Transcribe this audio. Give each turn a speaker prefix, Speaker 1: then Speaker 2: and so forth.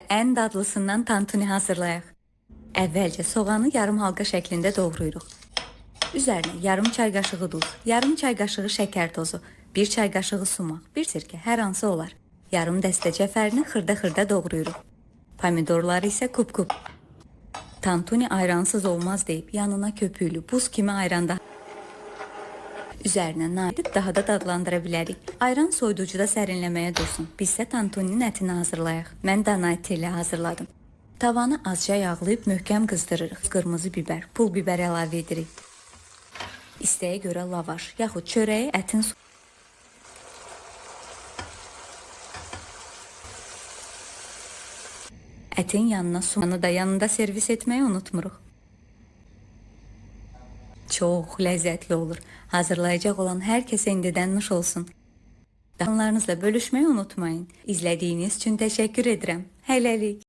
Speaker 1: Ən dadlısından tantuni hazırlayaq. Əvvəlcə soğanı yarım halqa şəklində doğrayırıq. Üzərinə yarım çay qaşığı duz, yarım çay qaşığı şəkər tozu, bir çay qaşığı sumaq, bir sirkə, hər hansı olar. Yarım dəstə cəfərini xırda-xırda doğrayırıq. Pomidorları isə kub-kub. Tantuni ayransız olmaz deyib yanına köpüklü buz kimi ayran da üzərinə nar edib daha da dadlandıra bilərik. Ayran soyuducuda sərinləməyə dursun. Biz isə tantuninin ətini hazırlayaq. Mən dana əti ilə hazırladım. Tavanı azca yağlayıb möhkəm qızdırırıq. Qırmızı biber, pul biber əlavə edirik. İstəyə görə lavaş yaxud çörəyi ətin Ətin yanına soğanı da yanında servis etməyi unutmuruq. Çox ləzzətli olur. Hazırlayacaq olan hər kəsə indidən nuş olsun. Danlarınızla bölüşməyi unutmayın. İzlədiyiniz üçün təşəkkür edirəm. Hələlik.